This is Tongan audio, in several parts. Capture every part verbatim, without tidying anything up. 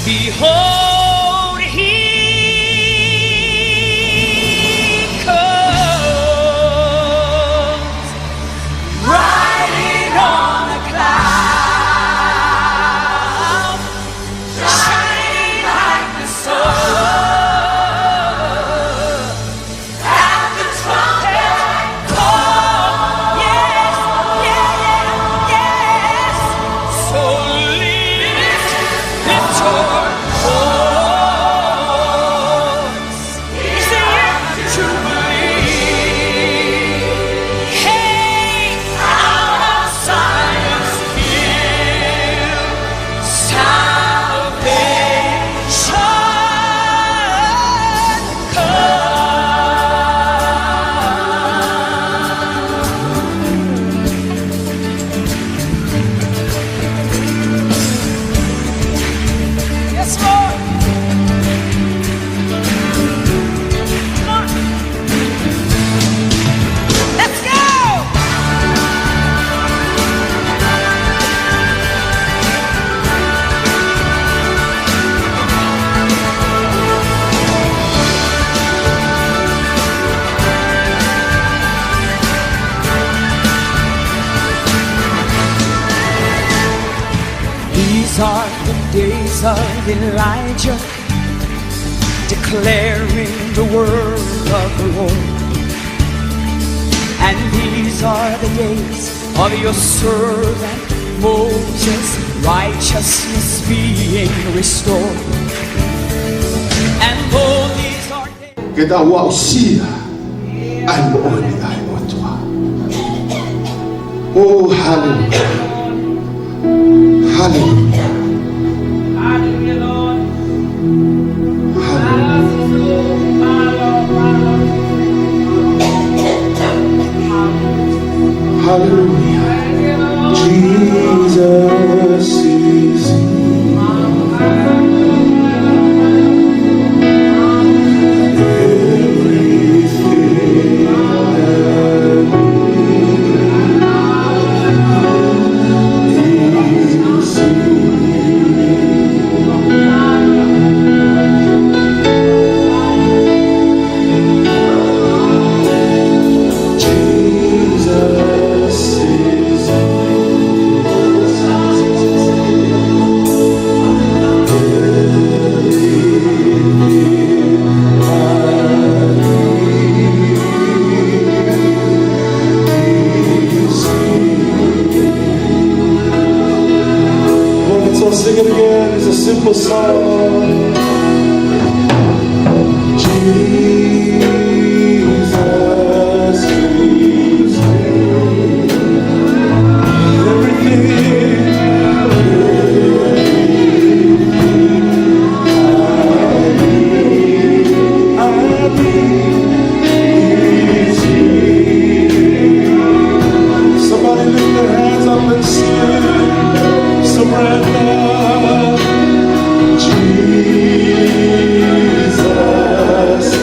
Behold, he comes, riding on a cloud, shining like the sun. At the trumpet call, yes, yeah, yeah, yes. So lift, lift your voice. It's the year of Jubilee. Hey, out of Zion's hill, salvation come. Yes, Lord. Come on. Let's go! These are the days of Elijah, declaring the word of the Lord. And these are the days of your servant Moses, righteousness being restored. And though these are days Ke tau aʻusia ʻa e moʻoni ʻa e ʻOtua. Oh, hallelujah. Hallelujah. Hallelujah. Hallelujah. Hallelujah. Jesus is here. Everything I need is here. Jesus is Well, let's all sing it again. It's a simple song. Jesus is here. Everything, everything I need, I need is here. Somebody lift their hands up and sing. Surrender. Jesus is here.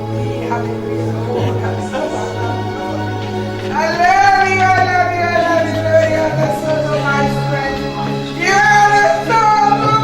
Hallelujah, hallelujah, hallelujah, hallelujah. The soul of my strength. You are the soul of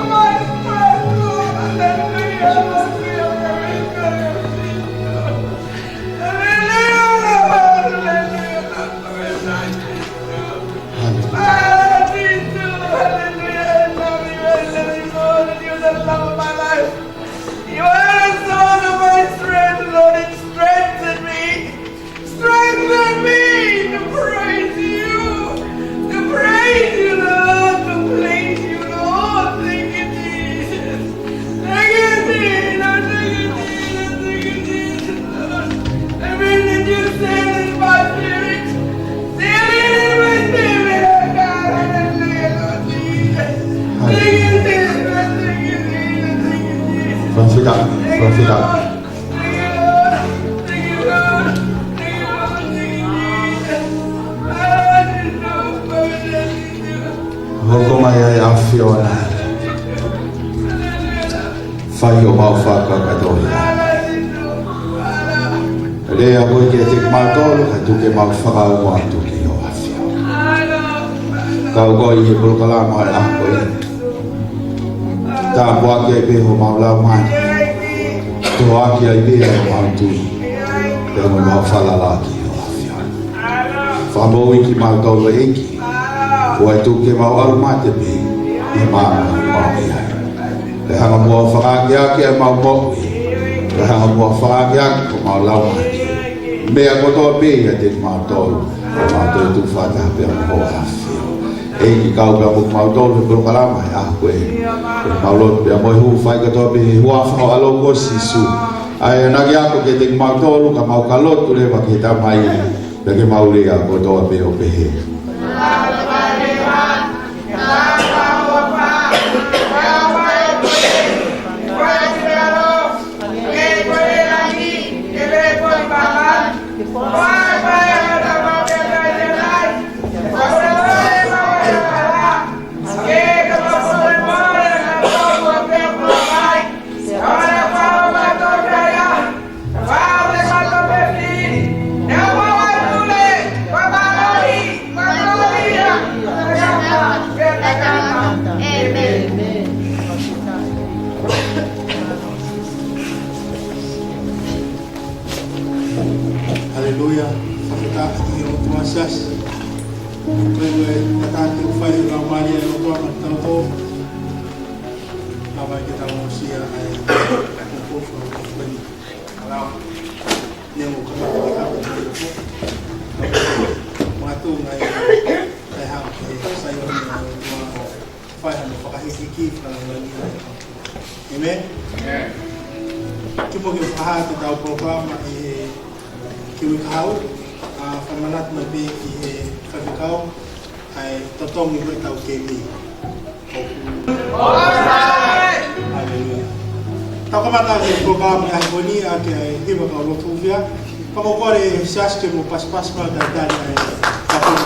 Palōfita, palōfita. Hoko mai ʻa e ʻAfiona. Fai homau fakakātoa. Lea koe kiate kimautolu, kae tuku ke mau fakaongo atu ki ho ʻAfiona. Kau koe ʻi he polokalama ʻo e ʻaho ko eni. Tāpuakiʻi pē homau laumālie. Tohoakiʻi pē homau tui. Pea mo ʻemau falala ki ho ʻAfiona. Fakamoʻui kimautolu ʻEiki. Kuo tuku ke mau ʻalu mate pē ʻi he māmani ʻoku mau ʻi ai. Kae hanga muʻa ʻo fakaakeake ʻemau moʻui. Kae hanga muʻa ʻo fakaakeake homau laumālie. Meʻa kotoa pē ʻiate kimautolu. Ke mau toe tuʻu fakataha pea mo ho ʻAfiona. ʻEiki, kau pea mo kimautolu he polokalama he ʻaho ko eni. Ko ʻemau lotu pea mo e hū fai kotoa pē he huafa ho ʻAlo ko Sīsū. ʻA ia naʻa ke ako kiate kimautolu, ka mau ka lotu leva ki he Tamai. Pea ke mau lea kotoa pē ʻo pehē. Haleluia. Fakafetaʻi ki he ʻOtua Siasi. Ko e ʻuhinga ʻoku tau fai ʻa e laumālie ʻo e ʻOtua maʻatautolu. Lava ke tau aʻusia ʻa e kofu ʻo e kofu ni. Alao. Nemo ka ko ka ko. Matu ngai. Kae hanga ke sai ʻo ʻOtua. Fai hano fakahikihiki fakalāngilangiʻi. Amen. Amen. Kimuʻa ke fakahā ʻetau polokalama ʻi he kiʻi uike kahaʻu, ʻa, fakamanatu mai pē ʻe he faifekau, ʻa e totongi ko ʻetau kemi. Haleluia. Tau kamata ʻetau polokalama ʻi he ʻaho ni ʻaki ʻa e hiva kau lotu ʻufiʻufi. Pea ko e kole ʻa e siasi ke mou pasipasi mai ʻo talitali ʻa e kapuna.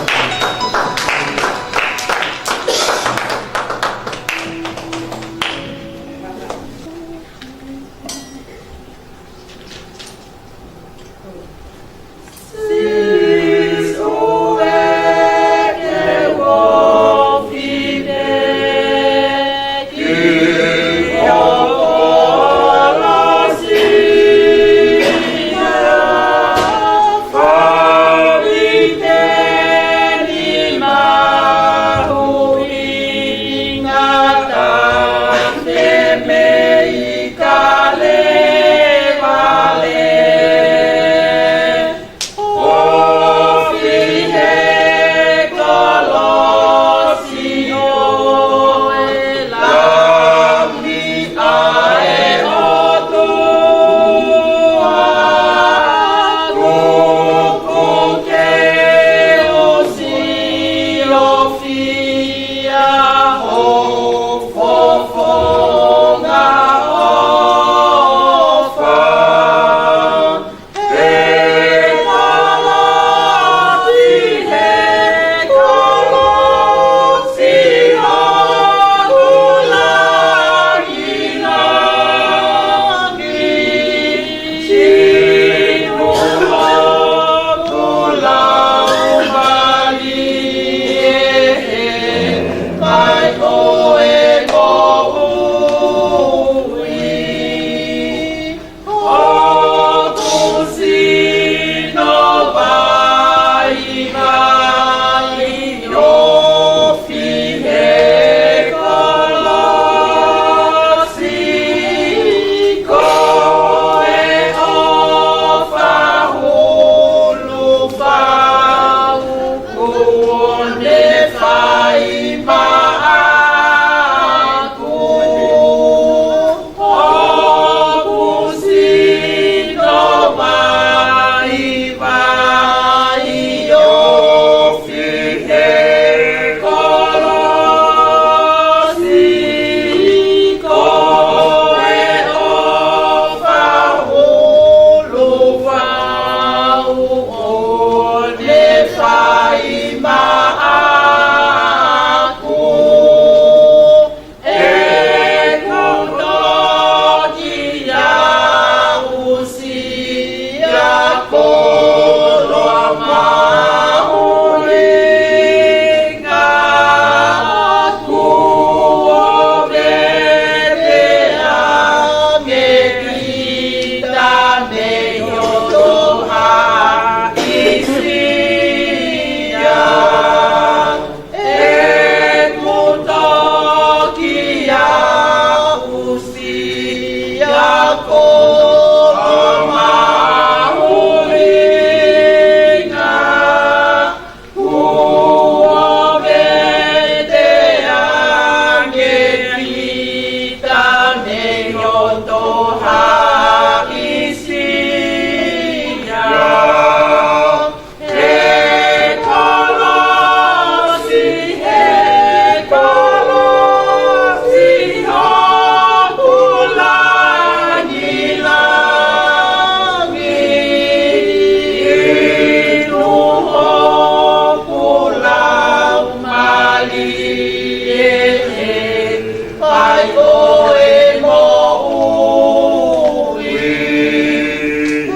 ʻo e moʻui,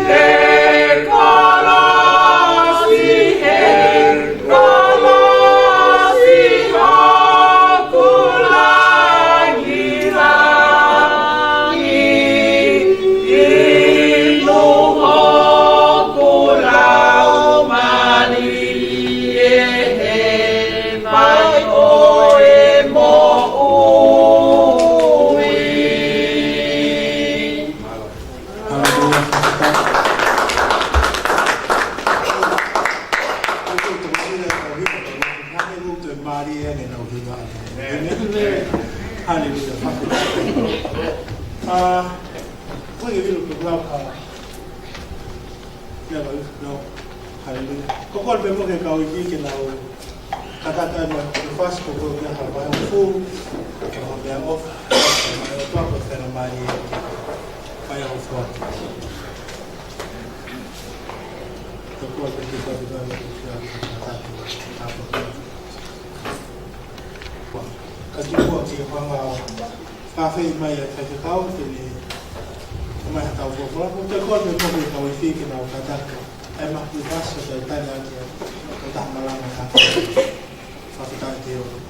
he kolosi, he kolosi hoku langilangi, inu hoku laumālie he vai ʻo e moʻui. Haleluia. Haleluia. Haleluia. Haleluia. Ia, no. Haleluia. Ko e kole pē mo e kau iiki ke nau kātaki mai e fasi ko ē ke hā mai ʻo fū, ke hā mai ʻo fū, ke hā mai ʻo fū, ko e fenamālie ke fai ʻo fū. Ko e kole pē ke kātaki mai e fasi ko ē ke hā mai ʻo fū. Ka tuku ā ke hanga ʻo fakaafeʻi mai ʻa e faifekau ke ne ʻomai haʻatau folofola, ko e kole pē mo e kau iiki ke nau kātaki ʻa e mapu fasi ʻo tau tali ʻaki ʻa e taha malanga ka. Fakafetaʻi ki he ʻOtua.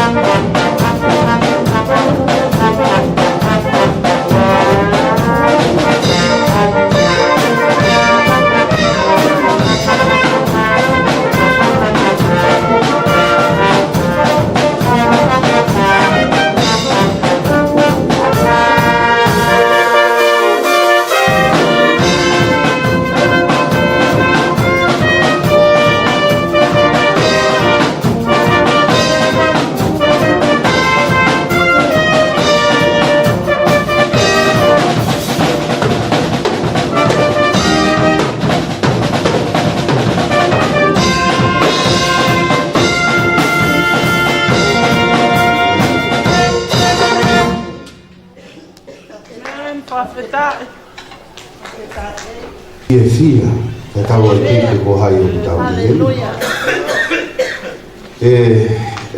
Amen. Fakafetaʻi. Fiefia, ka tau ʻai ke ko hai ʻoku tau ʻi heni. Haleluia. ʻE,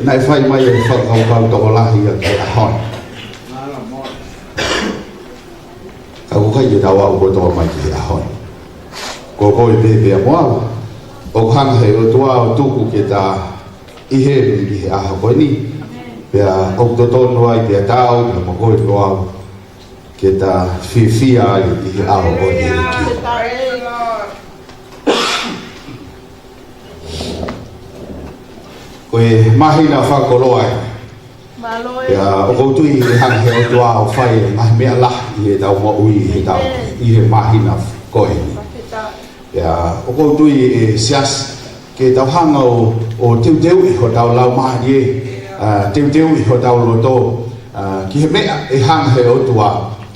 naʻe fai mai e fakakaukau tokolahi ia ki he ʻaho ni. Ka ʻoku ʻikai ke tau aʻu kotoa mai ki he ʻaho ni. Ko koe pē pea mo au. ʻOku hanga he ʻOtua ʻo tuku ke ta ʻi heni ʻi he ʻaho ko eni. Pea ʻoku totonu ai pea tau, pea mo koe pea mo au, ke ta fiefia ai ʻi he ʻao ʻo e ʻEiki. Ko e māhina fakakoloa ē. Mālō ē. Pea ʻoku ou tui ʻe hanga he ʻOtua ʻo fai e ngaahi meʻa lahi ʻi heʻetau moʻui ʻi heʻetau, ʻi he māhina ko eni. Pea ʻoku ou tui ʻe siasi ke tau hanga ʻo, ʻo teuteuʻi hotau laumālie, ʻa, teuteuʻi hotau loto, ʻa, ki he meʻa ʻe hanga he ʻOtua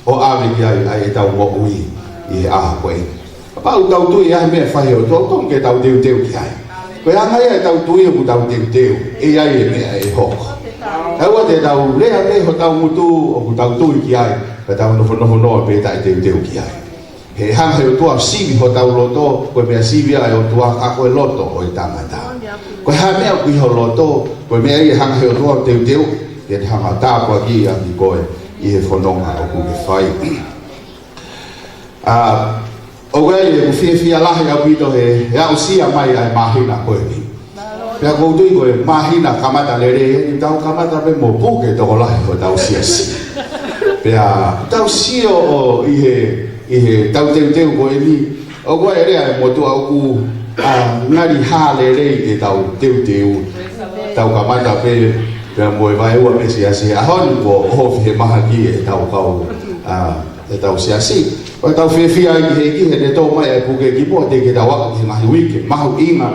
ʻo ʻave ki ai ʻa ʻetau moʻui ʻi he ʻaho ko ē. Kapau ʻoku tau tui ʻa e meʻa ʻe fai he ʻOtua, ʻoku totonu ke tau teuteu ki ai. Ko e anga ia ʻetau tui ʻoku tau teuteu, ʻe ʻi ai e meʻa ʻe hoko. Kae ʻoua te tau lea pē hotau ngutu ʻoku tau tui ki ai, ka tau nofonofo noa pē taʻe teuteu ki ai. ʻe hanga he ʻOtua ʻo sivi hotau loto, ko e meʻa sivi ʻa e ʻOtua ka ko e loto ʻo e tangata. Ko e hā e meʻa ʻoku ʻi ho loto, ko e meʻa ia ʻe hanga he ʻOtua ʻo teuteu, ke ne hanga ʻo tāpuakiʻi ʻaki koe ʻi he fononga ʻoku ke fai. ʻA, ʻoku ʻi ai ʻeku fiefia lahi ʻaupito he, he aʻusia mai ʻa e māhina ko eni. Pea ʻoku ou tui ko e māhina kamata lelei eni, tau kamata pē mo puke tokolahi hotau siasi. Pea tau sio ʻo ʻi he, ʻi he tau teuteu ko eni, ʻoku ʻi ai e lea ʻa e motuʻa ʻoku, ʻa, ngali hā lelei ʻetau teuteu. Tau kamata pē, pea mo e vaeua pē siasi he ʻaho ni kuo ofi he mahaki ʻetau kau, ʻa, ʻetau siasi. Pea tau fiefia ai ki he ʻEiki he ne tō mai ʻa e puke kimuʻa teʻeki ke tau aʻu ki he ngaahi uike mahuʻinga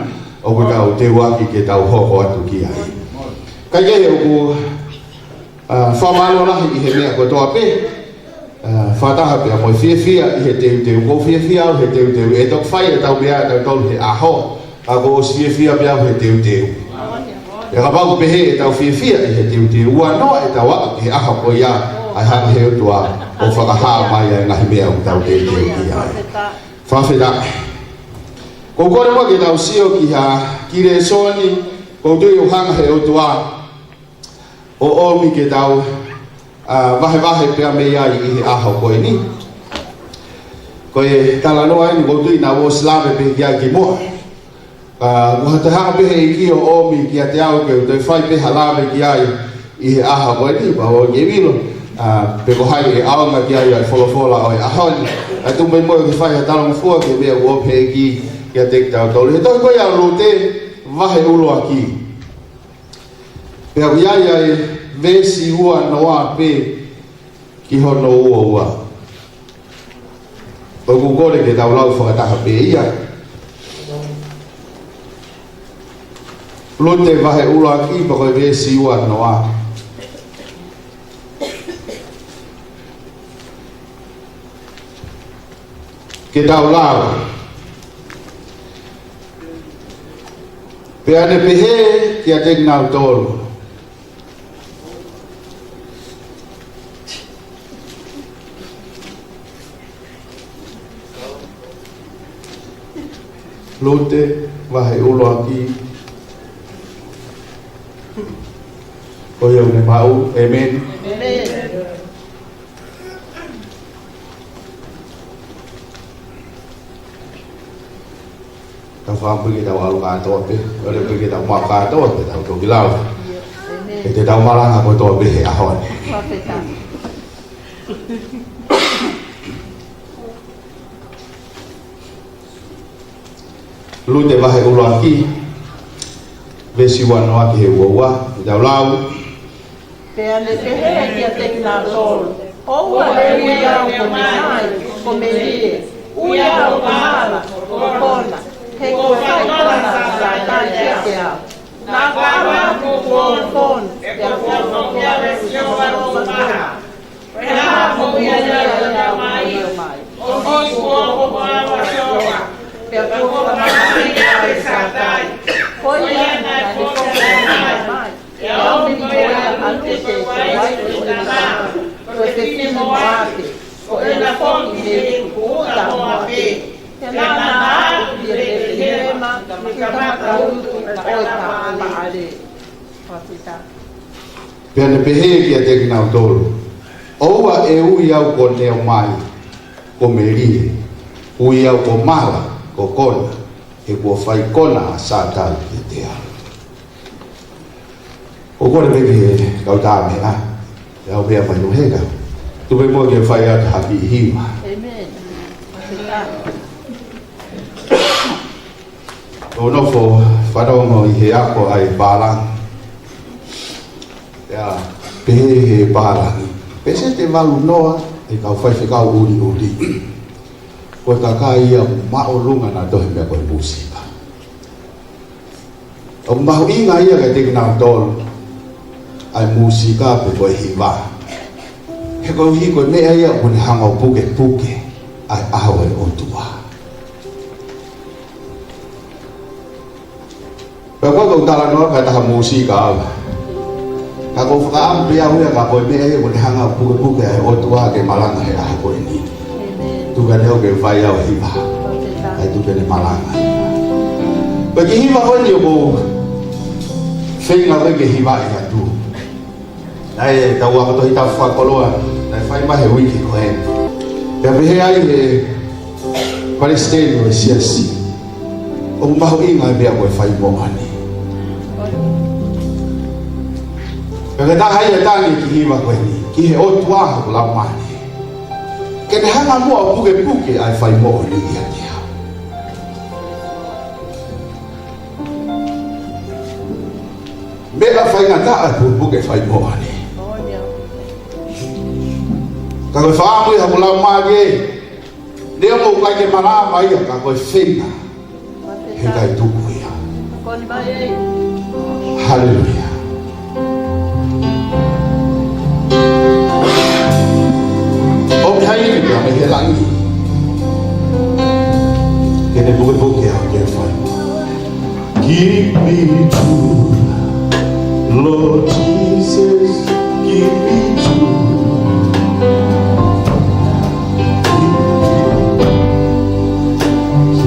ʻoku tau teuaki ke tau hoko atu ki ai. Kae kehe ʻoku, ʻa, fakamālō lahi ʻi he meʻa kotoa pē, ʻa, fakataha pea mo e fiefia ʻi he teuteu. ʻOku ou fiefia au he teuteu. ʻE toki fai ʻetau meʻa ʻatautolu he ʻaho, ka ʻoku ou ʻosi fiefia pē au he teuteu. Pea kapau ʻoku pehē ʻetau fiefia ʻi he teuteu, ua noa ʻetau aʻu ki he ʻaho ko ia, ʻa e hanga he ʻOtua ʻo fakahā mai ʻa e ngaahi meʻa ʻoku tau teuteu ki ai. Fakafetaʻi. ʻOku ou kole muʻa ke tau sio ki ha, ki he lēsoni, ʻoku ou tui ʻoku hanga he ʻOtua ʻo ʻomi ke tau, ʻa, vahevahe pea mei ai ʻi he ʻaho ko eni. Ko e talanoa eni ʻoku ou tui naʻa ku ʻosi lave pē ki ai kimuʻa. ʻA, ko ha toe hanga pē he ʻEiki ʻo ʻomi kiate au ke u toe fai pē ha lave ki ai ʻi he ʻaho ko eni, pea ʻoku ou ʻilo, ʻa, pe ko hai ʻe ʻaonga ki ai ʻa e folofola ʻo e ʻaho ni. ʻA, tuku mai muʻa ke fai ha talangofua ki he meʻa ʻoku ʻomi he ʻEiki kiate kitautolu. He tohi ko ia ʻa Lute vahe ʻuluaki. Pea ʻoku ʻi ai ʻa e veesi ua noa pē ki hono ua ua. ʻOku ou kole ke tau lau fakataha pē ia. Lute vahe ʻuluaki pea ko e veesi ua noa. Ke tau lau. Pea ne pehē kiate kinautolu. Lute vahe ʻuluaki. Ko ia ʻoku ne maʻu, ʻēmeni. ʻĒmeni. Tau fakaʻamu pē ke tau ʻalu kātoa pē, ʻoua pē ke tau maʻu kātoa pē, tau toki lau. ʻĒmeni. Ke te tau malanga kotoa pē he ʻaho ni. Fakafetaʻi. Lute vahe ʻuluaki, veesi ua noa ki he ua ua, ke tau lau. Pea ne pehē kiate kinautolu, ʻOua ʻe ui au ko Nehai, ko Melie, ui au ko Mala, ko Kona, he kuo fai kona ʻa Sātai kiate au. Naʻa ku ʻalu atu kuo u fonu, pea kuo u fonu ʻi he ʻofa ʻa e ʻOtua. Ko e hā hoʻo ui au ʻo mai? ʻOsi kuo u fonu ʻa e ʻOtua. Pea kuo u fonu ʻa e Sātai. Ko ia naʻa ne fonu ʻa Nehai mai. ʻE ʻomi ko ia ʻa Lute ko e uaifi ʻo ʻEliasa, ko e fefine Moape, ko ʻena foki mei he ʻuta ʻo Moape. Pea naʻa na aʻu ki Pētelihema, ki he kamata utu ʻo e taʻu ʻo Paale. Fakafetaʻi. Pea ne pehē kiate kinautolu, ʻOua ʻe ui au ko Neomai, ko Melie, ui au ko Mala, ko Kona, he kuo fai kona ʻa Sātai kiate au. ʻOku ou kole pē ki he kau tā meʻa, ʻe au pē ʻa mai no heka. Tuku pē muʻa ke fai atu ha kiʻi hiva. ʻĒmeni. Fakafetaʻi. ʻOku ou nofo fanongo ʻi he ako ʻa e pālangi. Pea pehē he pālangi, peseti ʻe valu noa ʻa e kau faifekau ʻuliʻuli ko e kakai ia ʻoku māʻolunga nautolu he meʻa ko e mūsika. ʻOku mahuʻinga ia kiate kinautolu ʻa e mūsika pe ko e hiva. He koeʻuhi ko e meʻa ia ʻoku ne hanga ʻo pukepuke ʻa e ʻao ʻo e ʻOtua. Pea ko e kau talanoa ka taha mūsika au. Ka ʻoku ou fakaʻamu pē au ia ka ko e meʻa ia ʻoku ne hanga ʻo pukepuke ʻa e ʻOtua ke malanga he ʻaho ko eni. Tuku Ka te u ke fai au hiva. ʻAi tuku pē ʻene malanga. Pea ko e hiva ko eni ʻoku ou feinga ke hivaʻi atu. Naʻe tau ako Tohi Tapu fakakoloa, naʻe fai mai he uike ko ē. Pea pehē ai ʻe he palesiteni ʻo e siasi, ʻoku mahuʻinga e meʻa ko e fai moʻoni. Pea ko e taha ia e tangi ki he hiva ko eni, ki he ʻOtua hoku laumālie. Ke ne hanga muʻa ʻo pukepuke ʻa e fai moʻoni ʻiate au. Meʻa faingataʻa e pukepuke fai moʻoni. Ka ko e fakaʻamu ia hoku laumālie, neongo ʻoku ʻikai ke malava ia ka ko e feinga. He ʻikai tuku ia. Haleluia. ʻOku ʻi ai e meʻa mei he langi ke ne pukepuke au ke fai. Keep me true, Lord Jesus, keep me true.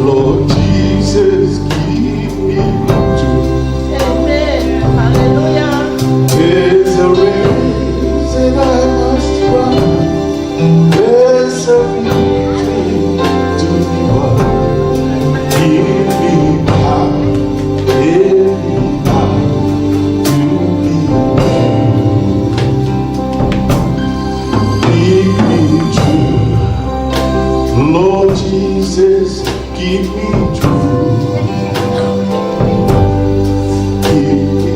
Lord Jesus, keep me true. Amen. Hallelujah. There's a race that I must run. There's a victory to be won. Give me power, give me power to be true. Keep me true, Lord Jesus. Keep me true. Keep me,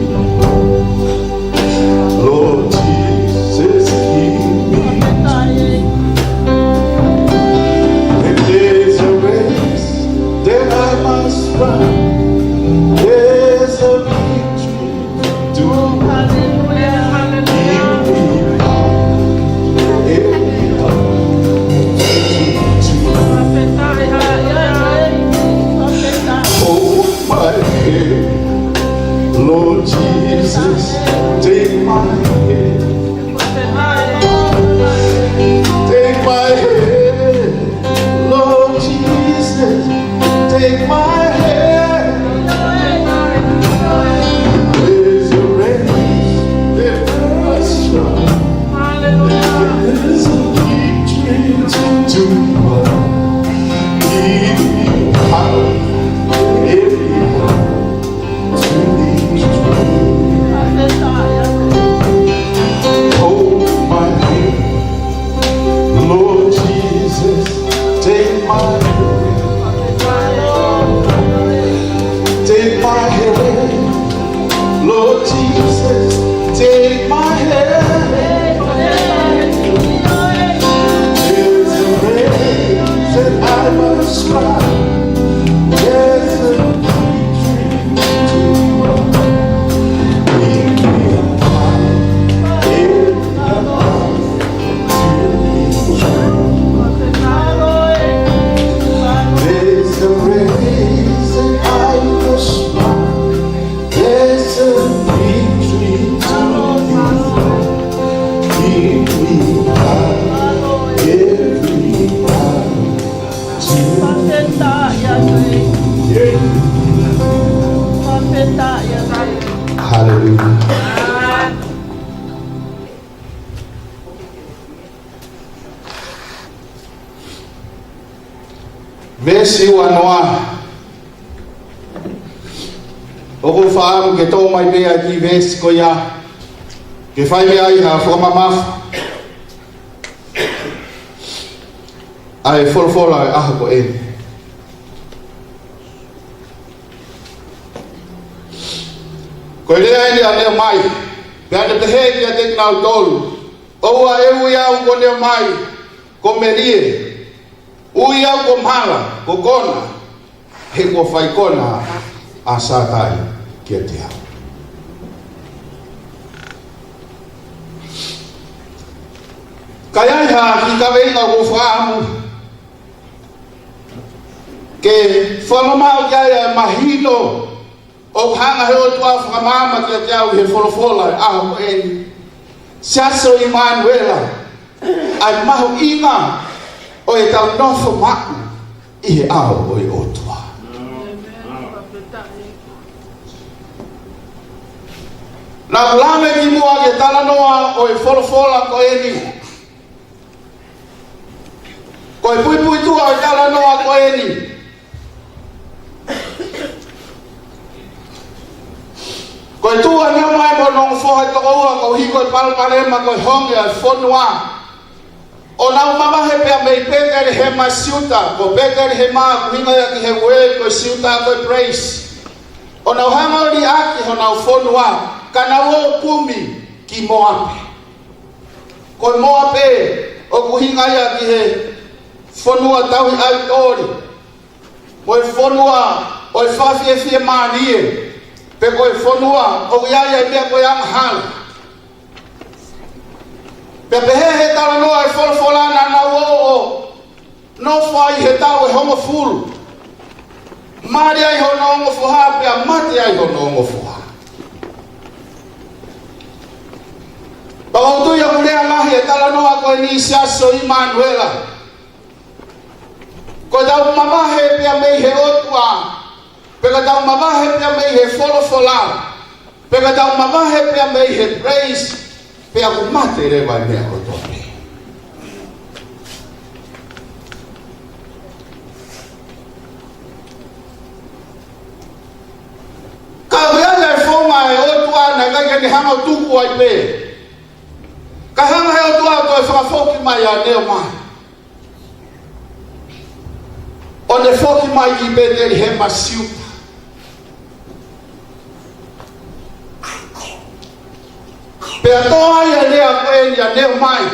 Lord Jesus, keep me true. If there's a race that I must run, there's a victory to, hallelujah, hallelujah. Hold my hand, Lord Jesus, take my hand. Take my hand. Lord Jesus, take my hand. There's a race that I must run. There's a victory to, to be won. Give me power, every power to be true. Hold my hand. Lord Jesus, take my hand. Take my hand. Lord Jesus, take my hand. There's a race that I must run. There's a victory to be won. Give me a fight. There's a race that I must run. There's a victory to be won. Give me power, every power to, hallelujah. Veesi uanoa. ʻOku ou fakaʻamu ke tō mai pē ʻa e kiʻi veesi ko ia, ke fai mei ai ha fakamamafa ʻa e folofola ʻo e ʻaho ko eni. Ko e lea eni ʻa Neomai, pea ne pehē kiate kinautolu, ʻoua ʻe ui au ko Neomai, ko Melie, ui au ko Mala, ko Kona, he kuo fai kona ʻa Sātai kiate au. Ka ʻi ai ha kiʻi kaveinga ʻoku ou fakaʻamu ke fakamamaʻu ki ai ʻa e mahino ʻoku hanga he ʻOtua ʻo fakamaama kiate au he folofola ʻo e ʻaho ko eni. Siasi ʻo ʻImanuela, ʻa e mahuʻinga ʻo ʻo ʻetau nofo maʻu ʻi he ʻao ʻo e ʻOtua. Naʻa ku lave kimuʻa ki he talanoa ʻo e folofola ko eni. Ko e puipuituʻa ʻo e talanoa ko eni, ko e tuʻu ʻa Neomai mo hono ongo foha ʻe toko ua koeʻuhi ko e palopalema ko e honge ʻa e fonua. ʻO nau mavahe pea mei Petelihema Siuta, ko Petelihema ʻoku ʻuhinga ia ki he word ko e Siuta ko e place. ʻO nau hanga ʻo liʻaki honau fonua, ka nau ō ʻo kumi ki Moape. Ko Moape ʻoku ʻuhinga ia ki he fonua tauhi ʻaitoli, mo e fonua ʻo e fakafiefiemālie, pe ko e fonua ʻoku ʻi ai ʻa e meʻa ko e angahala. Pea pehē ʻe he talanoa ʻa e folofola naʻa nau ō ʻo nofo ai he taʻu ʻe hongofulu. Mali ai hono ongo foha pea mate ai hono ongo foha. Pea ʻoku ou tui ʻoku lea lahi e talanoa ko eni ʻi he Siasi ʻo ʻImanuela. Ko ʻetau mavahe pea mei he ʻOtua, pe ko ʻetau mavahe pea mei he folofola, pe ko ʻetau mavahe pea mei he place, pea ʻoku mate leva e meʻa kotoa pē. Ka ʻoku ʻi ai e founga ʻa e ʻOtua naʻe ʻikai ke ne hanga ʻo tuku ai pē. Ka hanga ʻe he ʻOtua ʻo toe fakafoki mai ʻa Neomai. ʻO ne foki mai ki Petelihema Siuta. Pea tō ai ʻa e lea ko eni ʻa Neomai.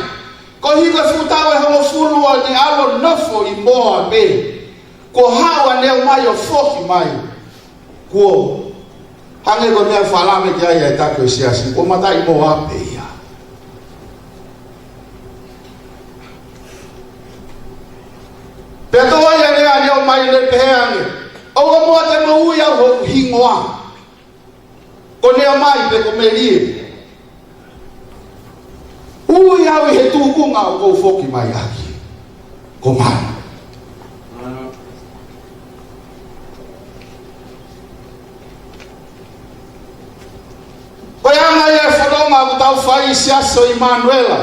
Koeʻuhi ko e fuʻu taʻu ʻe hongofulu ʻo ne ʻalu ʻo nofo ʻi Moape. Kuo haʻu ʻa Neomai ʻo foki mai. Kuo hangē ko e meʻa ʻoku fakalave ki ai ʻa e taki ʻo e siasi, kuo mataʻi Moape ia. Pea tō ai ʻa e lea ʻa Neomai ʻo ne pehē ange, ʻoua muʻa te mou ui au hoku hingoa. Ko Neomai pe ko Melie. Ui au ʻi he tūkunga ʻoku ou foki mai ʻaki. Ko Mana. Ko e anga ia e fononga ʻoku tau fai ʻi he Siasi ʻo ʻImanuela.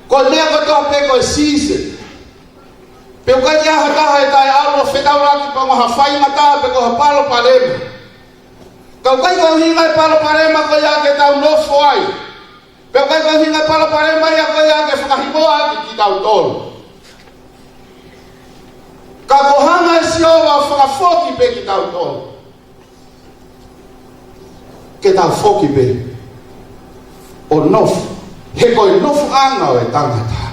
Ko e meʻa kotoa pē ko e season. Pe ʻoku ʻikai ke ʻi ai ha taha ʻe taʻeʻalu ʻo fetaulaki pe ko ha faingataʻa pe ko ha palopalema. Ka ʻoku ʻikai ko e ʻuhinga e palopalema ko ia ke tau nofo ai. Pe ʻoku ʻikai ko e ʻuhinga e palopalema ia ko ia ke fakahinoa ʻaki kitautolu. Ka kuo hanga ʻe Sihova ʻo fakafoki pē kitautolu. Ke tau foki pē ʻo nofo. He ko e nofoʻanga ʻo e tangata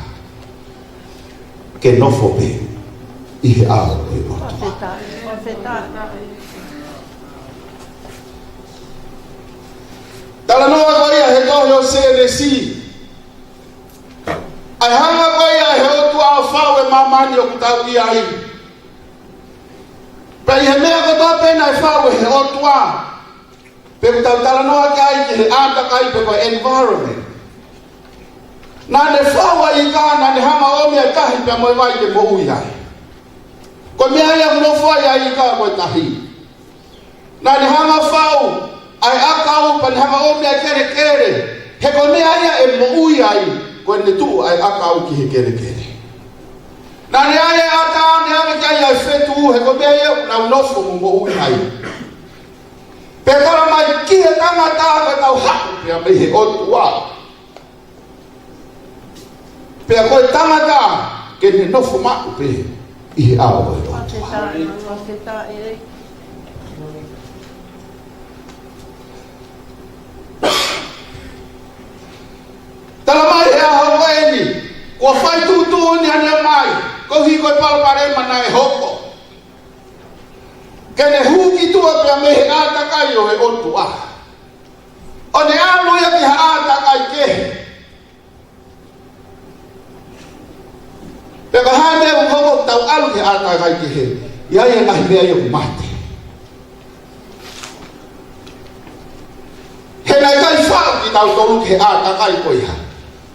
ke nofo pē ʻi he ʻao ʻo e ʻOtua. Talanoa ko ia he tohi ʻo Sēnesi. ʻA e hanga ko ia ʻe he ʻOtua ʻo faʻu e māmani ʻoku tau ʻi ai. Pea ʻi he meʻa kotoa pē naʻe faʻu ʻe he ʻOtua. Pe ʻoku tau talanoa ki ai ki he ʻātakai pe ko e environment. Naʻa ne faʻu ʻa e ika, naʻa ne hanga ʻo ʻomi ʻa e tahi pea mo e vai ke moʻui ai. Ko e meʻa ia ʻoku nofo ai ʻa e ika ko e tahi. Naʻa ne hanga ʻo faʻu ʻa e ʻakau pea ne hanga ʻo ʻomi ʻa e kelekele. He ko e meʻa ia ʻe moʻui ai, ko ʻene tuʻu ʻa e ʻakau ki he kelekele. Naʻa ne ʻai ʻa e ʻatā, ne ʻave ki ai ʻa e fetuʻu, he ko e meʻa ia ʻoku nau nofo mo moʻui ai. Pea tala mai ki he tangata ko e tau haʻu pea mei he ʻOtua. Pea ko e tangata ke ne nofo maʻu pē ʻi he ʻao ʻo e ʻOtua. Tala mai he ʻaho ko eni, kuo fai tuʻutuʻuni ʻa Neomai, koeʻuhi ko e palopalema naʻe hoko. Ke ne hū ki tuʻa pea mei he ʻātakai ʻo e ʻOtua. ʻO ne ʻalu ia ki ha ʻātakai kehe. Pea ko e hā e meʻa ʻoku hoko ʻoku tau ʻalu ki he ʻātakai kehe? ʻI ai e ngaahi meʻa ia ʻoku mate. He naʻe ʻikai faʻu kitautolu ki he ʻātakai ko ia.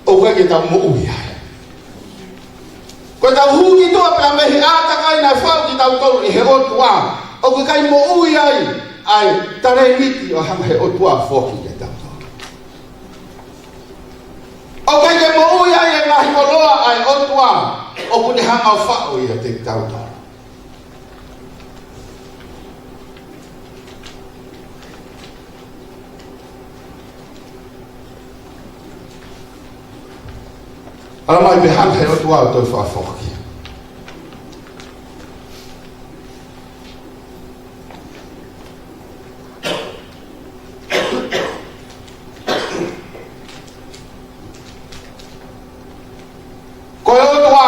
ʻOku ʻikai ke tau moʻui ai. Ko ʻetau hū ki tuʻa pea mei he ʻātakai naʻe fai kiate kitautolu ʻe he ʻOtua, ʻoku ʻikai moʻui ai ʻa e talēniti ʻoku hanga ʻe he ʻOtua ʻo foaki kiate kitautolu. ʻOku ʻikai ke moʻui ai e ngaahi koloa ʻa e ʻOtua ʻoku ne hanga ʻo faʻo ʻiate kitautolu. Ala mai pē hanga ʻe he ʻOtua ʻo toe fakafoki. Ko e ʻOtua,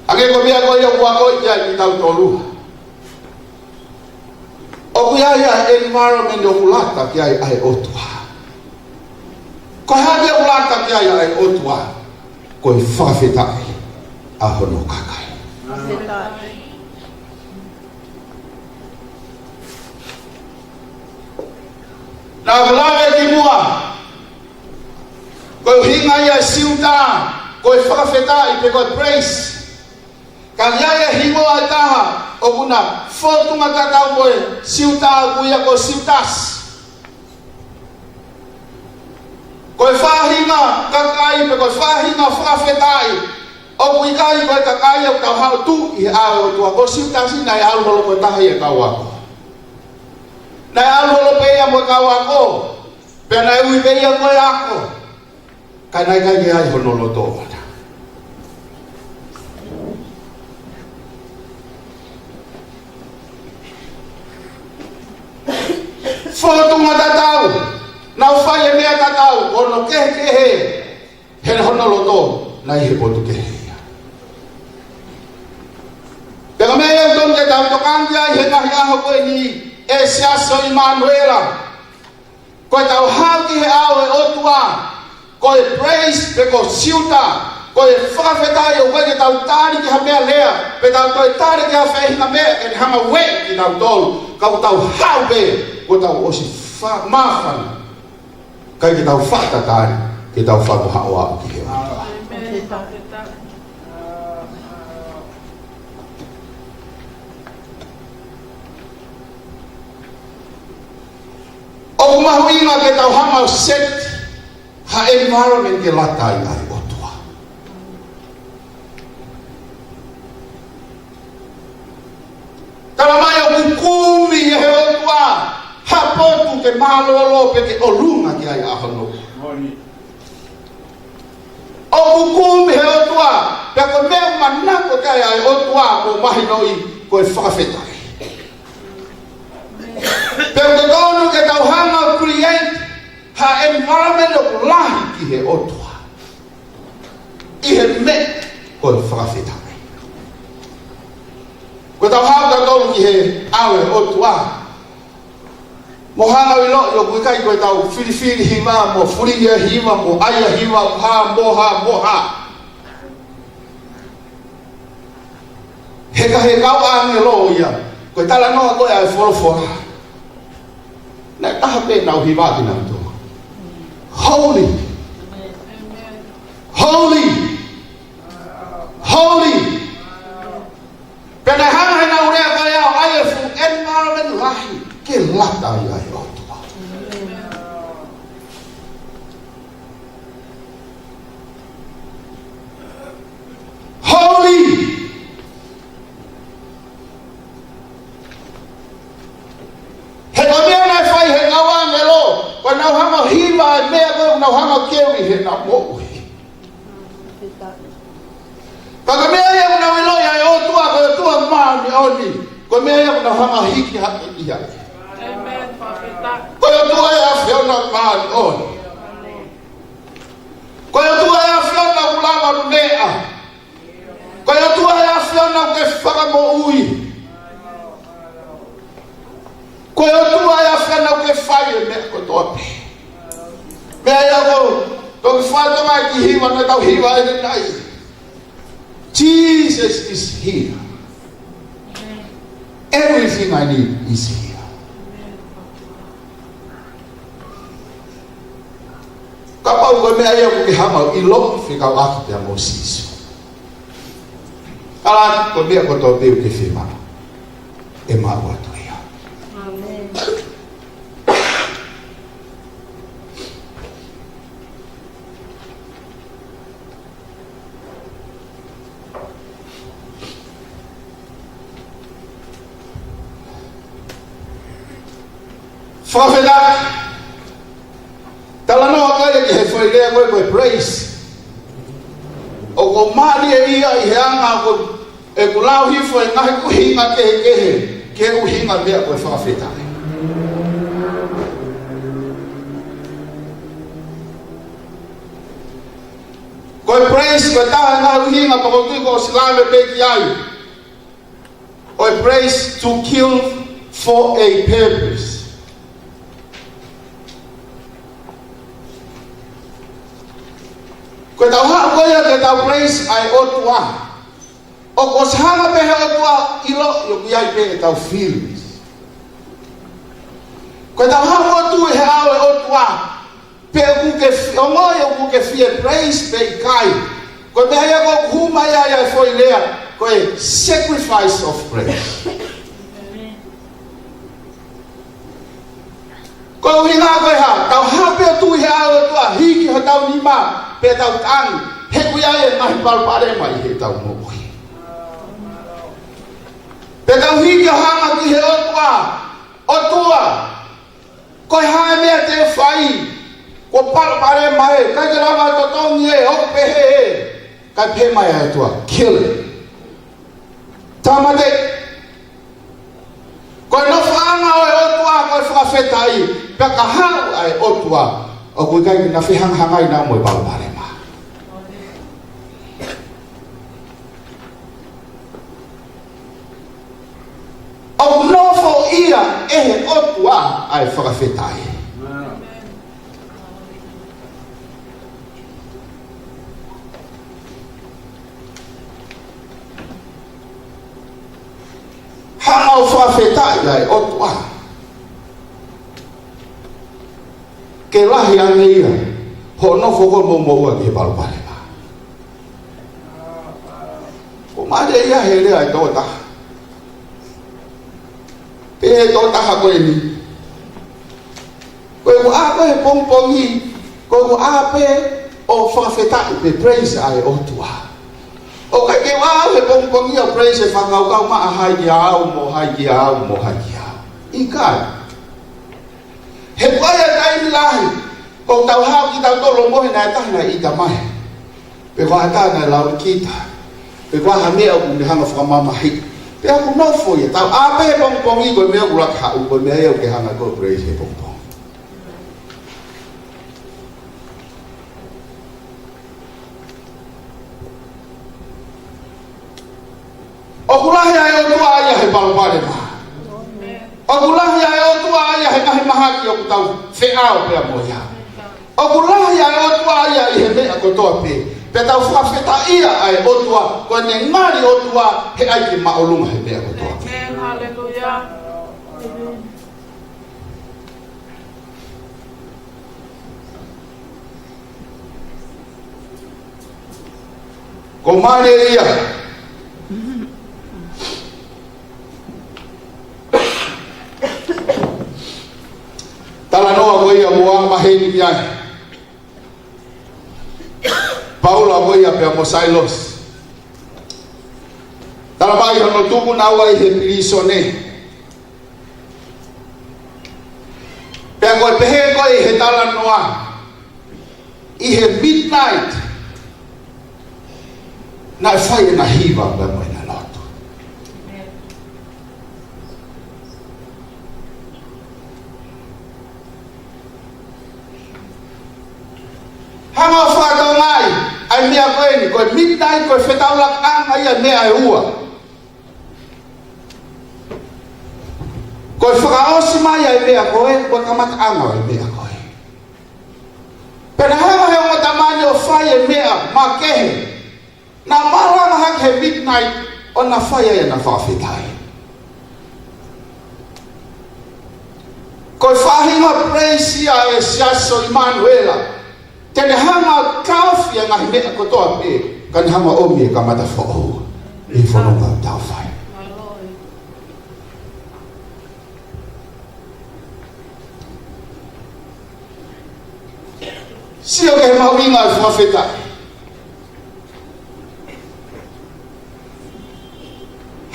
hangē ko e meʻa ko ia ʻoku akoʻi ai kitautolu, ʻoku ʻi ai ʻa e environment ʻoku lata ki ai ʻa e ʻOtua. Ko e hā ʻoku lata ki ai ʻa e ʻOtua? Ko e fakafetaʻi ʻa hono kakai. Naʻa ku lave ki muʻa, ko e ʻuhinga ia e siutā, ko e fakafetaʻi pe ko e praise. Ka ʻi ai e hingoa ʻe taha ʻoku na fōtunga tatau mo e siutā, ʻoku ui ia ko Siutasi. Ko e faʻahinga kakai pe ko e faʻahinga fakafetaʻi ʻoku ʻikai ko e kakai ʻoku tau haʻu ʻo tuʻu ʻi he ʻao ʻo e ʻOtua. Ko Siutasi naʻe ʻalu holo mo e taha ʻi he kau ako. Naʻe ʻalu holo pē ia mo e kau ako, pea naʻe ui pē ia ko e ako, ka naʻe ʻikai ke ʻi ai hono loto ʻoʻona. Fōtunga tatau, nau fai e meʻa tatau, ko hono kehekehe, he hono loto naʻe ʻi he potu kehe ia. Pea ko e meʻa ia ʻoku totonu ke tau tokanga ki ai he ngaahi ʻaho ko eni, ʻe Siasi ʻo ʻImanuela. Ko ʻetau haʻu ki he ʻao ʻo e ʻOtua, ko e praise pe ko e siutā, ko e fakafetaʻi, ʻoku ʻikai ke tau tali ki ha meʻa lea, pe tau toe tali ki ha faʻahinga meʻa ke ne hanga ʻo ueʻi kitautolu, ka ʻoku tau haʻu pē kuo tau ʻosi fa-, māfana. ʻIkai ke tau fakatatali, ke tau fakahaohaoa ki he ʻOtua. ʻOku mahuʻinga ke tau hanga ʻo set ha environment ke lata ai ʻa e ʻOtua. Tala mai ʻoku kumi ʻe he ʻOtua ha potu ke mālōlō pe ke ʻolunga ki ai ʻa hono. ʻOku kumi ʻe he ʻOtua, pea ko e meʻa ʻoku manako ki ai ʻa e ʻOtua mo mahinoʻi ko e fakafetaʻi. Pea ʻoku totonu ke tau hanga ʻo create ha environment ʻoku lahi ki he ʻOtua ʻi he meʻa ko e fakafetaʻi. Ko ʻetau haʻu kitautolu ki he ʻao ʻo e ʻOtua, mo hanga ʻo ʻiloʻi ʻoku ʻikai ko ʻetau filifili hiva, mo fuli e hiva, mo ʻai e hiva, mo hā, mo hā, mo hā. He ka he kau ʻāngelo ia, ko e talanoa ko ē ʻa e folofola, naʻe taha pē ʻenau hiva kinautolu. Holy. Holy. Holy. Pea naʻe hanga ʻe heʻenau lea ko ia ʻo ʻai e fuʻu environment lahi ke lata ai ʻa e ʻOtua. Holy. He ko e meʻa naʻe fai ʻe he kau ʻāngelo, ko ʻenau hanga ʻo hiva e meʻa ko ē ʻoku nau hanga ʻo keu ʻi heʻenau moʻui. Ka ko e meʻa ia ʻoku nau ʻiloʻi ʻa e ʻOtua, ko e ʻOtua māʻoniʻoni, ko e meʻa ia ʻoku nau hanga ʻo hiki hake ʻi ai. Ko e ʻOtua ʻa e ʻAfiona māʻoniʻoni. Ko e ʻOtua ʻa e ʻAfiona ʻoku lava meʻa. Ko e ʻOtua ʻa e ʻAfiona ʻoku ke fakamoʻui. Ko e ʻOtua ʻa e ʻAfiona ʻoku ke fai e meʻa kotoa pē. Meʻa ia ʻoku toki fai ʻa e kiʻi hiva naʻa tau hiva ʻanenai. Jesus is here. Everything I need is here. Kapau ko e meʻa ia ʻoku ke hanga ʻo ʻiloʻi fekauʻaki pea mo Sīsū. Tala atu ko e meʻa kotoa pē ʻoku ke fiemaʻu, ʻe maʻu atu ia. ʻĀmeni. Fakafetaʻi. Talanoa ko ē ki he foʻi lea ko ē ko e praise. ʻOku mālie ia ʻi he anga ko ē ʻoku lau hifo e ngaahi ʻuhinga kehekehe ki he ʻuhinga meʻa ko e fakafetaʻi. Ko e praise ko e taha e ngaahi ʻuhinga pea ʻoku ou tui kuo ʻosi lave pē ki ai. Ko e praise to kill for a purpose. Ko ʻetau haʻu ko ia ke tau praise ʻa e ʻOtua, ʻoku ʻosi hanga pē he ʻOtua ʻo ʻiloʻi ʻoku ʻi ai pē ʻetau feelings. Ko ʻetau haʻu ʻo tui he ʻao ʻo e ʻOtua, pe ʻoku ke fi-, ongoʻi ʻoku ke fie praise pe ʻikai. Ko e meʻa ia ʻoku hū mai ai ʻa e foʻi lea ko e sacrifice of praise. Ko e ʻuhinga ko e hā? Tau haʻu pē ʻo tui he ʻao ʻo e ʻOtua, hiki hotau nima, pea tau tangi, he ʻoku ʻi ai e ngaahi palopalema ʻi heʻetau moʻui. Pea tau hiki ʻo hanga ki he ʻOtua, ʻOtua, ko e hā e meʻa te u fai? Kuo palopalema ē, ʻikai ke lava totongi ē, ʻoku pehē ē. Kae pehē mai ʻa e ʻOtua, kill it. Tāmateʻi. Ko e nofoʻanga ʻo e ʻOtua ko e fakafetaʻi, pea ka haʻu ʻa e ʻOtua, ʻoku ʻikai ke na fehangahangai naua mo e palopalema. ʻOku nofoʻia ʻe he ʻOtua ʻa e fakafetaʻi. Hanga ʻo fakafetaʻi ʻa e ʻOtua. Ke lahi ange ia hoʻo nofo ko ē mo moʻua ki he palopalema. ʻOku mālie ia he lea ʻa e tokotaha. Pehē ʻe he tokotaha ko eni, ko ʻeku ʻā ko ē he pongipongi, ko ʻeku ʻā pē ʻo fakafetaʻi pe praise ʻa e ʻOtua. ʻOku ʻikai ke u ʻā au he pongipongi ʻo praise e fakakaukau maʻa hai kia au, mo hai kia au, mo hai kia au. ʻIkai. He ʻoku ʻi ai e taimi lahi, ʻoku tau haʻu kitautolu ʻo mohe naʻe taha naʻe ʻita mai. Pe ko ha taha naʻe laulekita. Pe ko ha meʻa ʻoku ne hanga ʻo fakamamahiʻi. Pea ʻoku nofo ia, tau ʻā pē he pongipongi, ko e meʻa ʻoku laka haʻu, ko e meʻa ia ʻoku ke hanga ko ē ʻo praise he pongipongi. ʻOku lahi ʻa e ʻOtua ia he palopalema. ʻOku lahi ʻa e ʻOtua ia he ngaahi mahaki ʻoku tau feʻao pea mo ia. ʻOku lahi ʻa e ʻOtua ia ʻi he meʻa kotoa pē. Pea tau fakafetaʻia ʻa e ʻOtua, ko ʻene ngali ʻOtua he ʻai ke māʻolunga he meʻa kotoa pē. ʻĒmeni. Haleluia. Ko mālie ia. Talanoa ko ia ʻoku ou maheni ki ai. Paula ko ia pea mo Sailosi. Tala mai hono tuku naua ʻi he pilīsone. Pea ko e pehē ko ē ʻi he talanoa, ʻi he midnight, naʻe fai ʻena hiva pea mo ʻena lotu. Hanga ʻo fakatokangaʻi ʻa e meʻa ko eni, ko e midnight, ko e fetaulakaʻanga ia meʻa ʻe ua. Ko e fakaʻosi mai ʻa e meʻa ko ē, ko e kamataʻanga ʻo e meʻa ko ē. Pea naʻe hanga he ongo tamani ʻo fai e meʻa makehe. Naʻa malanga hake he midnight, ʻo na fai ai ʻena fakafetaʻi. Ko e faʻahinga praise ia ʻa e Siasi ʻo ʻImanuela. Te ne hanga ʻo taofi ʻa e ngaahi meʻa kotoa pē, ka ne hanga ʻo ʻomi e kamata foʻou. ʻi he fononga ʻoku tau fai. Sio ki he mahuʻinga ʻo e fakafetaʻi.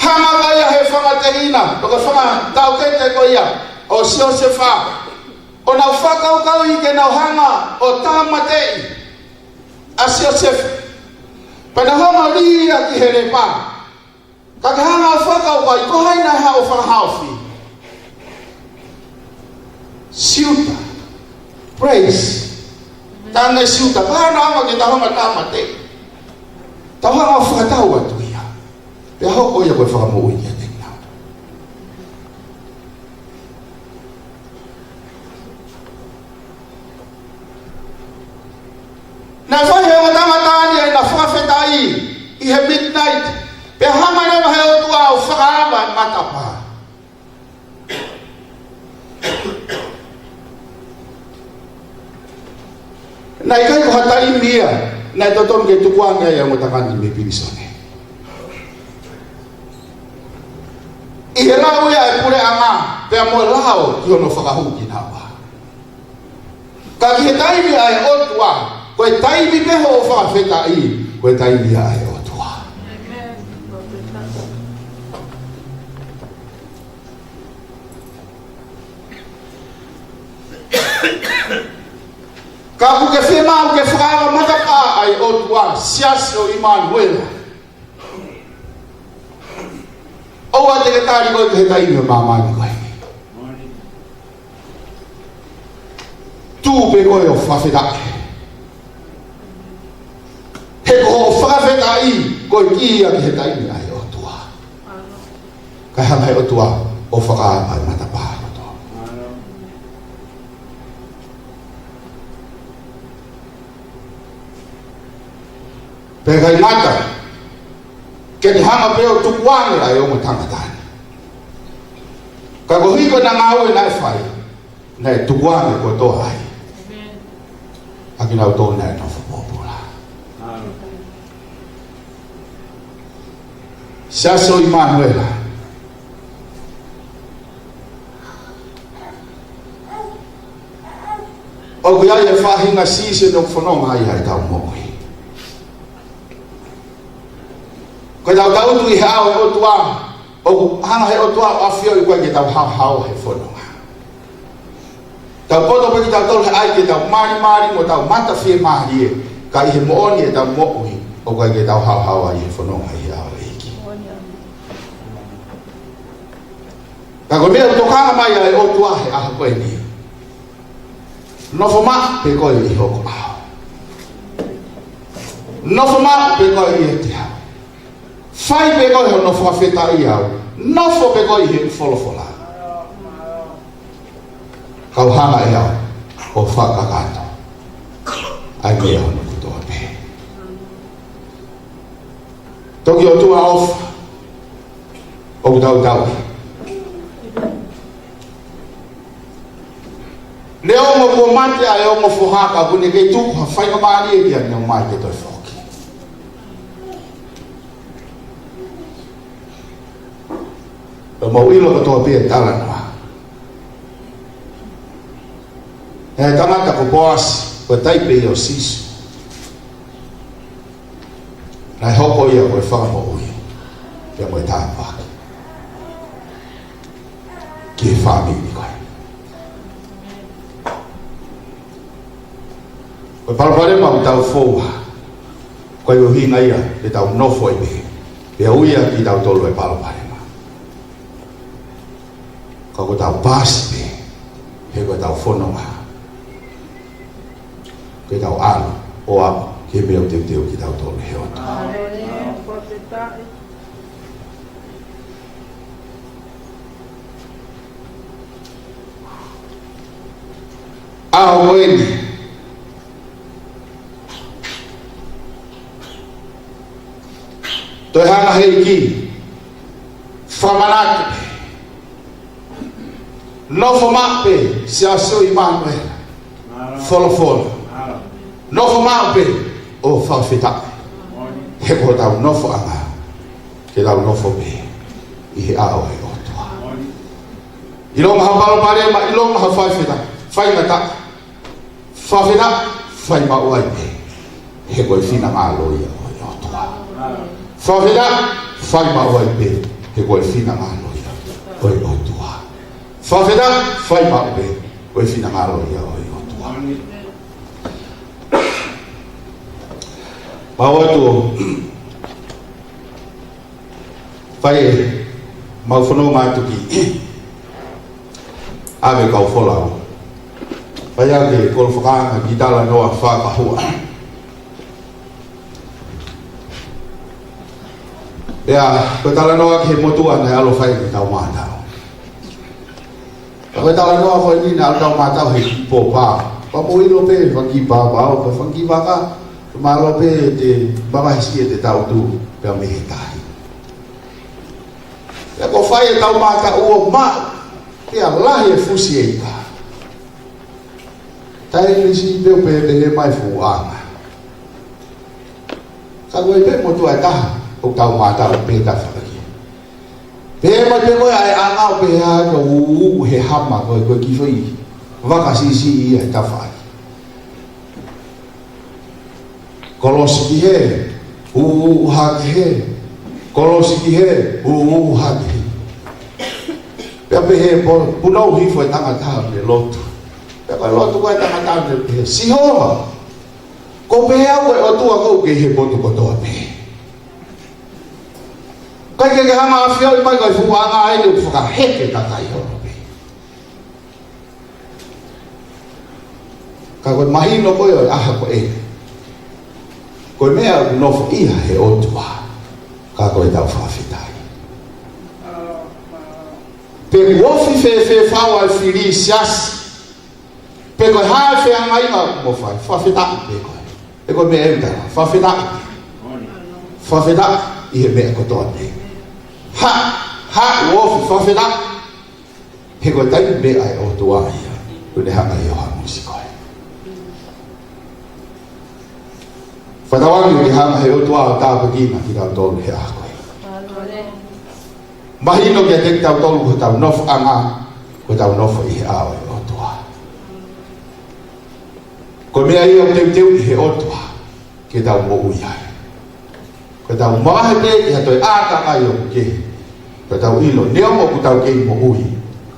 Hanga mai ʻe he fanga teʻina, pe ko e fanga taukete ko ia ʻo Siosefa, ʻo nau fakakaukauʻi ke nau hanga ʻo tāmateʻi ʻa Siosefa. Pea nau hanga ʻo lī ia ki he lepa. Ka ke hanga ʻo fakakaukauʻi, ko hai naʻe haʻu ʻo fakahaofi? Siuta. Praise. Tane Siuta. Ka naʻe hanga ke tau hanga tāmateʻi. Tau hanga ʻo fakatau atu ia. Pea hoko ia ko e fakamoʻui kiate kinautolu. Naʻe fai ʻe he ongo tangata ni ʻena fakafetaʻi ʻi he midnight. Pea hanga leva ʻe he ʻOtua ʻo fakaava e matapā. Naʻe ʻikai ko ha taimi ia naʻe totonu ke tukuange ai ʻa e ongo tangata ni mei pilīsone. ʻI he lau ia ʻa e puleʻanga, pea mo e lao ki hono fakahū kinaua. Ka ki he taimi ʻa e ʻOtua, ko e taimi pē hoʻo fakafetaʻi, ko e taimi ia ʻa e ʻOtua. Ka ʻoku ke fiemaʻu ke fakaava matapā ʻa e ʻOtua, Siasi ʻo ʻImanuela. ʻOua te ke tali koe ki he taimi ʻo e māmani ko eni. Tuʻu pē koe ʻo fakafetaʻi. He ko hoʻo fakafetaʻi, ko e kī ia ki he taimi ʻa e ʻOtua. Kae hanga ʻe he ʻOtua ʻo fakaava e matapā kotoa. Pea ʻikai ngata, ke ne hanga pē ʻo tukuange ʻa e ongo tangata ni. Ka koeʻuhi ko ʻena ngāue naʻe fai, naʻe tukuange kotoa ai ʻa kinautolu naʻe nofo pōpula. Siasi ʻo ʻImanuela. ʻOku ʻi ai e faʻahinga season ʻoku fononga ai ʻetau moʻui. Ko ʻetau tangutu ʻi he ʻao ʻo e ʻOtua, ʻoku hanga ʻe he ʻOtua ʻo ʻafioʻi ʻoku ʻikai ke tau haohaoa he fononga. Tau poto pē kitautolu he ʻai ke tau malimali mo tau mata fiemālie, ka ʻi he moʻoni ʻetau moʻui, ʻoku ʻikai ke tau haohaoa ʻi he fononga ʻi he ʻao ʻo e ʻEiki. Ka ko e meʻa ʻoku tokanga mai ai ʻa e ʻOtua he ʻaho ko eni. Nofo maʻu pē koe ʻi hoku ʻao. Nofo maʻu pē koe ʻiate au. Fai pē koe hono fakafetaʻi au. Nofo pē koe ʻi he folofola. Kau hanga ʻe au ʻo fakakakato ʻa e meʻa hono kotoa pē. Toki ʻOtua ʻofa, ʻoku tau tauhi. Neongo kuo mate ʻa e ongo foha ka ʻoku ne kei tuku ha faingamālie ia ke ne ʻomai ke toe foki. Pea mou ʻilo kotoa pē e talanoa. ʻE tangata ko Poasi, ko e taipe ia ʻo Sīsū. Naʻe hoko ia ko e fakamoʻui pea mo e tāpuaki ki he fāmili ko ē. Ko e palopalema ʻoku tau foua, ko e ʻuhinga ia ke tau nofo ai pē, pea ui ia kitautolu e palopalema. Ka ko ʻetau paasi pē, he ko ʻetau fononga ke tau ʻalu ʻo aʻu ki he meʻa ʻoku teuteu kitautolu ʻe he ʻOtua. ʻAho ko eni, toe hanga ʻe he ʻEiki fakamanatu. Nofo maʻu pē, Siasi ʻo ʻImanuela. Folofola. Nofo maʻu pē ʻo fakafetaʻi. He ko hotau nofoʻanga ke Ke tau nofo pē ʻi he ʻao ʻo e ʻOtua. ʻIlonga ha palopalema, ʻilonga ha faifeta, faingataʻa. Fakafetaʻi, fai maʻu ai pē, he ko e finangalo ia ʻo e ʻOtua. Fakafetaʻi, fai maʻu ai pē, he ko e finangalo ia ʻo e ʻOtua. Fakafetaʻi, fai maʻu pē, ko e finangalo ia ʻo e ʻOtua. Mau atu ʻo fai ʻemau fononga atu ki ʻave kau folau. Fai ake kolo fakaanga ki talanoa fakahua. Pea ko e talanoa ki he motuʻa naʻe ʻalu ʻo fai ki he taumātaʻu. Ka ko e talanoa ko eni naʻe ʻalu taumātaʻu he kiʻi pōpā. Pea mou ʻilo pē, fanga kiʻi pāpā, ʻo pē fanga kiʻi vaka, mālō pē te mavahe siʻi ʻete tautu pea mei he tahi. Pea ko e fai e taumātaʻu ʻo maʻu, pea lahi e fusi e ika. Taimi siʻi pē ʻo pehē mai fuʻu ʻanga. Ka ko e pē motuʻa ʻe taha, ʻo taumātaʻu pē tafaʻaki. Pehē mai pē ko e ʻanga ʻo pehē ʻa e ʻūʻū he hama ko e, ko e kiʻi foʻi vaka siʻisiʻi ia he tafaʻaki. Kolosi ki hē, ʻūʻū hake hē, kolosi ki hē, ʻūʻū hake hē. Pea pehē po, punou hifo e tangata ʻo ne lotu. Pea ko e lotu ko e tangata ʻo ne pehē, Sihova, ko pehē au e ʻOtua ko ē ʻoku kei he potu kotoa pē. ʻIkai ke ke hanga ʻo ʻafioʻi mai ko e fuʻu ʻanga eni ʻoku fakaheke kakai holo pē. Ka ko e mahino ko ē ʻo e ʻaho ko ē, ko e meʻa ʻoku nofoʻia he ʻOtua, ka ko e tau fakafetaʻi. Pe ʻoku ofi fēfē fau ʻa e fili siasi, pe ko e hā e feangainga ʻoku mou fai, fakafetaʻi pē koe. Pe ko e meʻa ʻe ʻuta, fakafetaʻi. Fakafetaʻi ʻi he meʻa kotoa pē. Hā, hā ʻoku ofi, fakafetaʻi. He ko e taimi meʻa ʻa e ʻOtua ia, ʻoku ne hanga ʻe Siohane ʻo ʻosi koe. Fakatauange ke hanga ʻe he ʻOtua ʻo tāpuekina kitautolu he ʻaho ko ē. Mahino kiate kitautolu ko ʻetau nofoʻanga, ko ʻetau nofo ʻi he ʻao ʻo e ʻOtua. Ko e meʻa ia ʻoku teuteuʻi ʻe he ʻOtua ke tau moʻui ai. Ko ʻetau mavahe pē ʻi ha toe ʻātakai ʻoku kehe, ko ʻetau ʻilo, neongo ʻoku tau kei moʻui,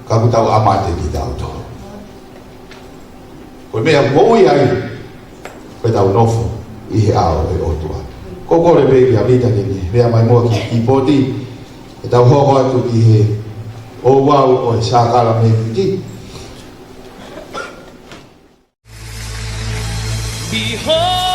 ka ʻoku tau ʻamate kitautolu. Ko e meʻa moʻui ai, ko ʻetau nofo ʻi he ʻao ʻo e ʻOtua. Ko e kole pē kia Vita ke ne meʻa mai muʻa ki, ki pooti, ke tau hoko atu ki he ouau ʻo e sākalamēniti. Behold